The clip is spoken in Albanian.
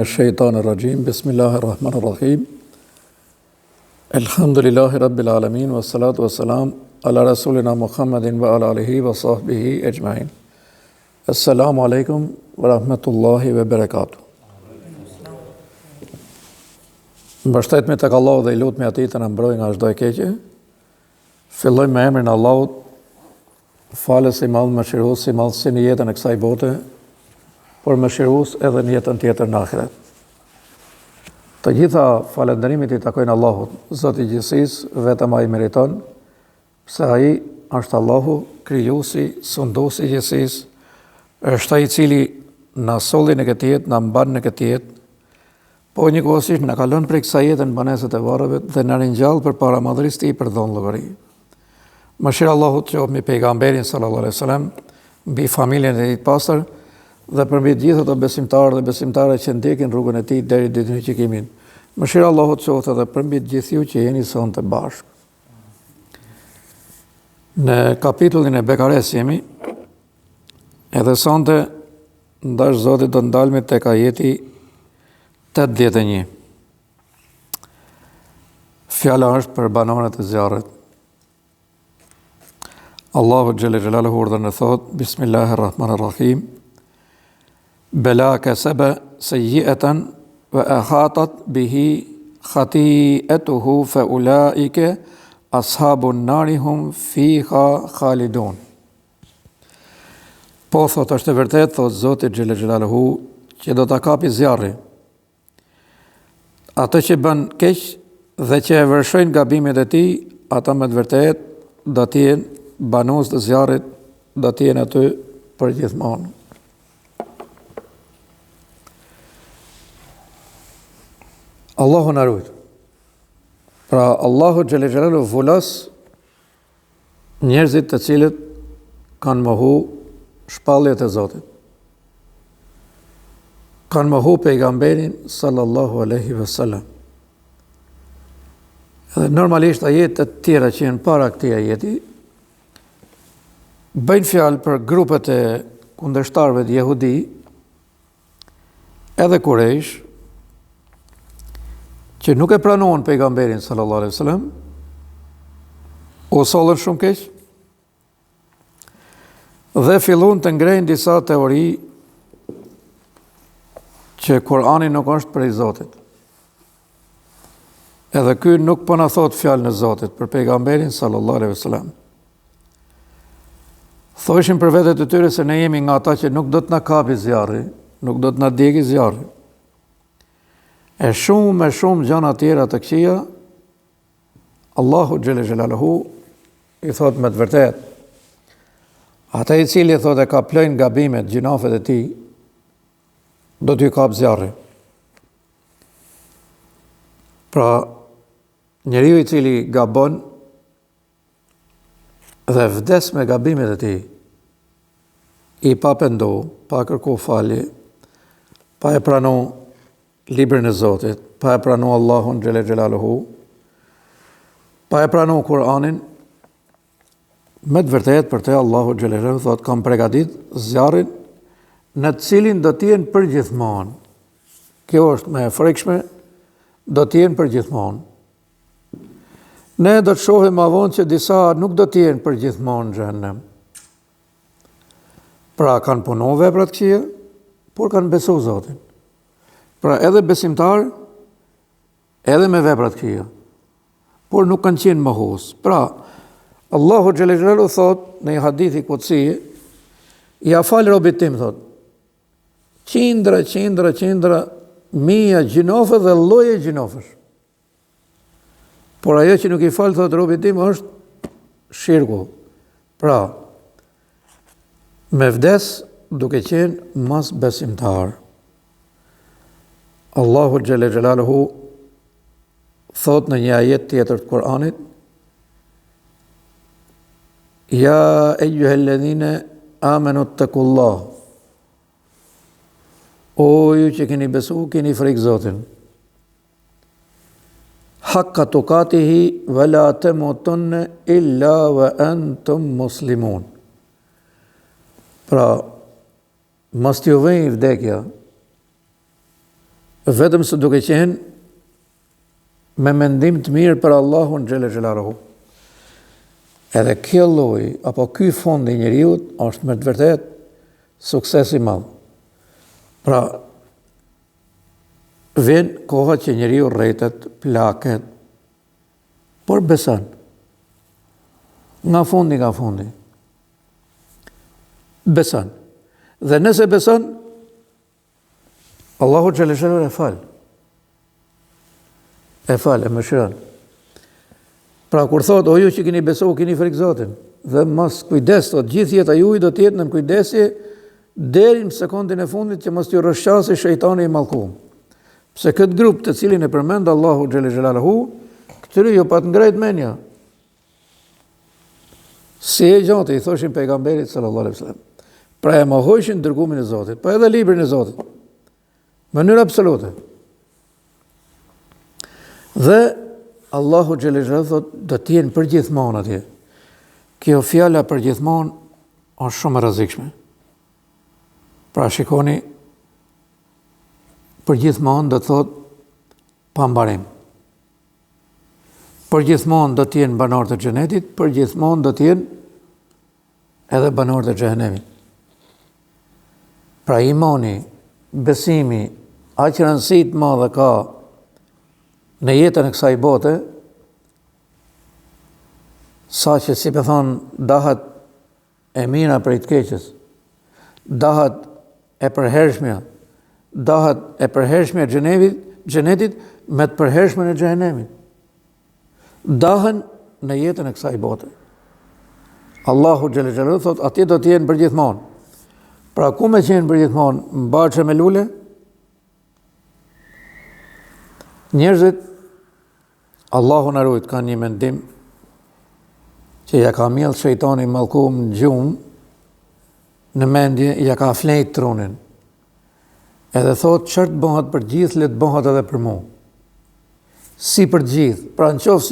الشيطان الرجيم بسم الله الرحمن الرحيم الحمد لله رب العالمين والصلاة والسلام على رسولنا محمد وعلى آله وصحبه أجمعين السلام عليكم ورحمة الله وبركاته Mbështetmi tek Allahu dhe i lutmi atij të na mbrojë nga çdo e keqe. Fillojmë me emrin e Allahut, Falës i madh, mëshirues i madh si në jetën e kësaj bote, por mëshirues edhe në jetën tjetër në ahiret. Të gjitha falënderimet i takojnë Allahut, Zoti i gjithësisë, vetëm Ai meriton, se Ai është Allahu, krijuesi, sunduesi i gjithësisë, është Ai i cili na solli në këtë jetë, na mban në këtë jetë, Po njëkohësisht na kalon prej kësaj jete në banesat e varreve dhe na ringjall përpara madhërisë tij për dhënë llogari. Mëshira e Allahut qoftë mbi pejgamberin sallallahu alaihi wasallam, mbi familjen e tij të pastër dhe përmbi të gjithë ato besimtarë dhe besimtare që ndjekin rrugën e tij deri ditën e gjykimit. Mëshira e Allahut qoftë edhe përmbi të gjithë ju që jeni sonte bashkë. Në kapitullin e Bekares jemi, edhe sonte N'dashtë Zoti do të ndalmi tek ajeti 81. Fjala është për banorët e zjarrit. Allahu xhele xhelaluhu urdhëron e thotë Bismillahirrahmanirrahim. Bela kesebe sejjieten ve ehatat bihi hati'etuhu fe ulaike ashabun nari hum fiha khalidun. Po, thotë, është e vërtetë, thotë Zoti xhele xhelaluhu, që do ta kapi zjarri. Atë që bën keq dhe që e vërshojnë gabimet e tij, ata me të vërtetë do të jenë banues të zjarrit, do të jenë aty përgjithmonë. Allahu na rujt. Pra Allahu xhele xhelaluhu vulos Njerëzit të cilët kanë mohu shpalljet e Zotit. Kanë mohu pejgamberin sallallahu alaihi wasallam. Dhe normalisht ajetet të tjera që janë para këtij ajeti bëjnë fjalë për grupet e kundërshtarëve të jehudi, edhe kurejsh, që nuk e pranuan pejgamberin sallallahu alaihi wasallam, u sollën shumë keq dhe filluan të ngrejnë disa teori që Kurani nuk është prej Zotit. Edhe ky nuk po na thotë fjalën e Zotit për pejgamberin sallallahu alaihi wasallam. Thoshin për vetet e tyre se ne jemi nga ata që nuk do të na kapi zjarri, nuk do të na djegi zjarri. E shumë e shumë gjana tjera të këqija, Allahu xhele xhelaluhu i thotë me të vërtetë, ata i cili thotë e kaplojnë gabimet, gjynafet e tij, do t'ju kapë zjarri. Pra, njeriu i cili gabon, dhe vdes me gabimet e tij, i pa pendu, pa kërku falje, pa e pranu librin e Zotit, pa e pranu Allahun xhele xhelaluhu, pa e pranu Kur'anin, me të vërtetë për te Allahu xhele xhelaluhu thotë kam pregadit zjarrin në të cilin do të jenë përgjithmonë. Kjo është më e frikshme, do të jenë përgjithmonë. Ne do të shohim ma vonë që disa nuk do të jenë përgjithmonë në xhehenem. Pra kanë punu vepra të këqija, por kanë besu Zotin. Pra edhe besimtar, edhe me vepra të këqija, por nuk kanë qenë mohues. Pra, Allahu xhele xhelaluhu thotë në një hadithi kudsi, ia fal robit tim, thotë, qindra, qindra, qindra, mija gjynafe dhe lloje gjynafesh. Por ajo që nuk i fal, thotë robit tim, është shirku. Pra, me vdes duke qenë mosbesimtar. Allahu xhele xhelaluhu thotë në një ajet tjetër të Kur'anit, Ja ejjuhelledhine amenuttekullah, O ju që keni besu, keni frikë Zotin. Hakka tukatihi ve la temutunne illa ve entum muslimun. Pra, mos t'ju vijë vdekja. Vetëm se duke qenë me mendim të mirë për Allahun xhele xhelaluhu. Edhe kjo lloj apo ky fund i njeriut është me të vërtetë sukses i madh. Pra vjen koha që njeriu rritet, plaket, por beson. Nga fundi, nga fundi. Beson. Dhe nëse beson, Allahu xhele xhelaluhu e fal. E fal, e mëshiron. Pra kur thotë, o ju që keni besu, keni frikë Zotin, dhe mos kujdes, thotë, gjithë jeta juaj do të jetë nën kujdesje deri në sekondin e fundit që mos t'ju rrëshqasë shejtani i mallkum. Pse këtë grup të cilin e përmend Allahu xhele xhelaluhu, këtyre ju pat ngrejt menja. Si e gjate, i thoshin pejgamberit sallallahu alaihi wasallam. Pra e mohojshin dërgumin e Zotit, po edhe librin e Zotit. Mënyrë absolute. Dhe Allahu xhele xhelaluhu thot do të jenë përgjithmonë atje. Kjo fjala përgjithmonë është shumë e rrezikshme. Pra shikoni përgjithmonë do të thotë pa mbarim. Përgjithmonë do të jenë banorë të xhenetit, përgjithmonë do të jenë edhe banorë të xhehenemit. Pra imani, besimi, aq rëndësi të madhe ka në jetën e kësaj bote, saqë si me thonë, dahet E mira prej të keqes. Dahet e përhershmja, dahet e përhershmja e xhenevit, xhenetit me të përhershmen e xhehenemit. Dahen në jetën e kësaj bote. Allahu xhele xhelaluhu thot atje do të jenë përgjithmonë. Pra ku me qenë përgjithmonë? Në bahçe me lule? Njerëzit Allahu na rujt kanë një mendim që ja ka mjellë shejtani i mallkum në gjumë në mendje ja ka flejt trunin. Edhe thot çfarë të bëhet për gjithë le të bëhet edhe për mu. Si për gjithë, pra në qoftë si.